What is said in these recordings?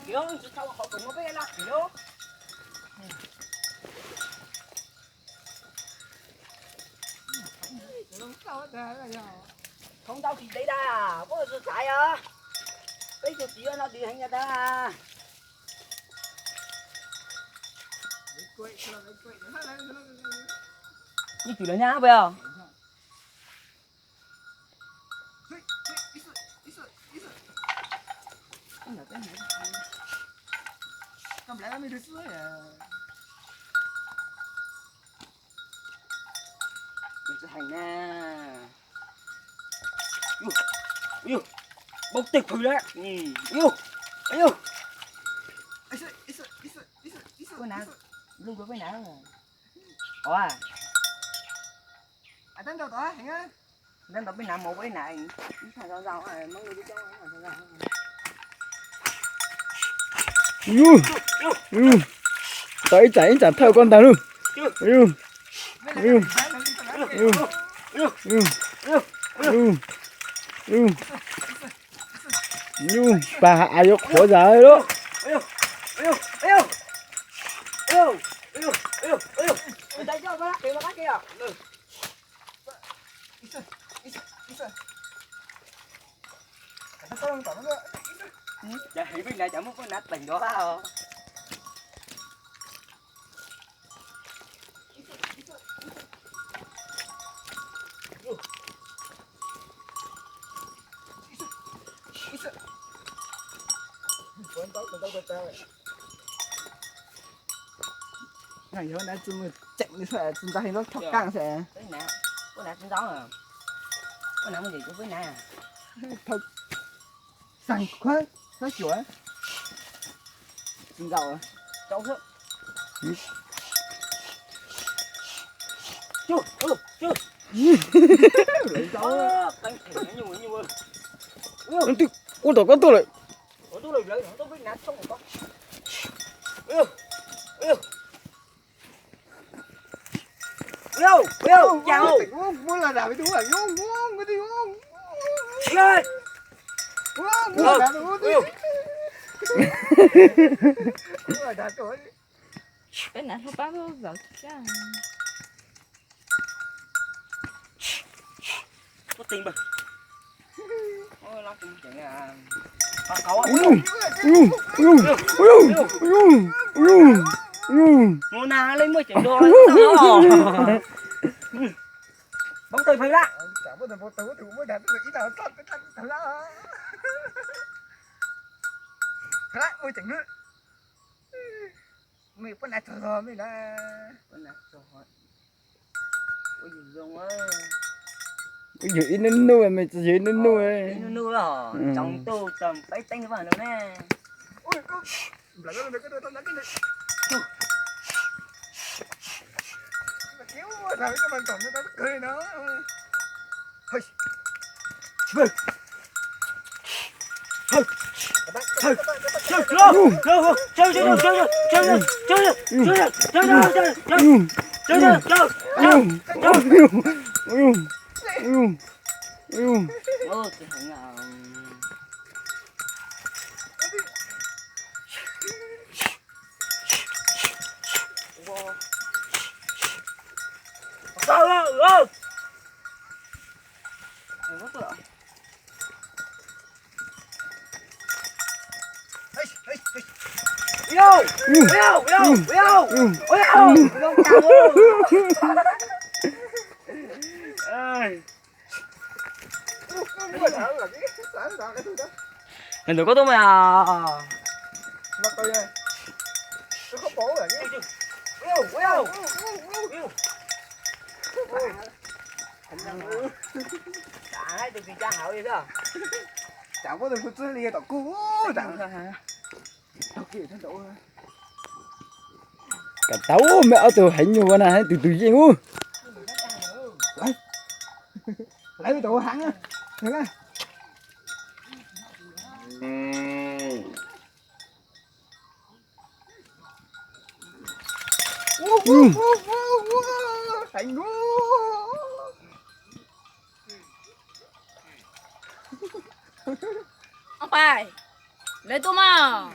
Khiv, tsis tau qhov kom muaj peb laj khiv. Thoob ntau tsis ntev dag, muaj tsis xaiv os. Peb tug txiv no dis heev nyaj tag. Ib tug lawv nyab peb os. Heev na. Ub, ub, poob tej phwj lawm. Ub, ub. Lub ko peb na. Ua, tab ntau peb na mus peb na, ib thaj zoo zoo, muab lub coob coob. Tau ib tsam ib tsam thawj koj ntag lauj. Nyuj pag hav av yuav qhuav zas lawm. Cov heev peb na, cov muaj peb na teem nrov os. Yog na, tsis mus tseem li, tsis ntau heev, lub thoj kaaj xwb. Xeem khuab, khuab xyuam. Tsis ntau. Ua tom koj tuaj lawm. Peb na hlub pab zov thiab. Mus na, leej muaj ceem dua. Poob tawg phawj lawm. Ua yug ib nub nub, mej tsis yug ib nub nub. Ib nub nub, tsoom tuj tsoom peb teeb vaj no ne. Ntawm koj tuaj mas. Kam tau, mej ob tug heev nyuag na, tus tus yeej ub. Oj pais, lawv tuaj mas.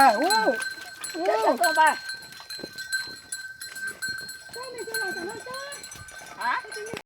Ub, ub,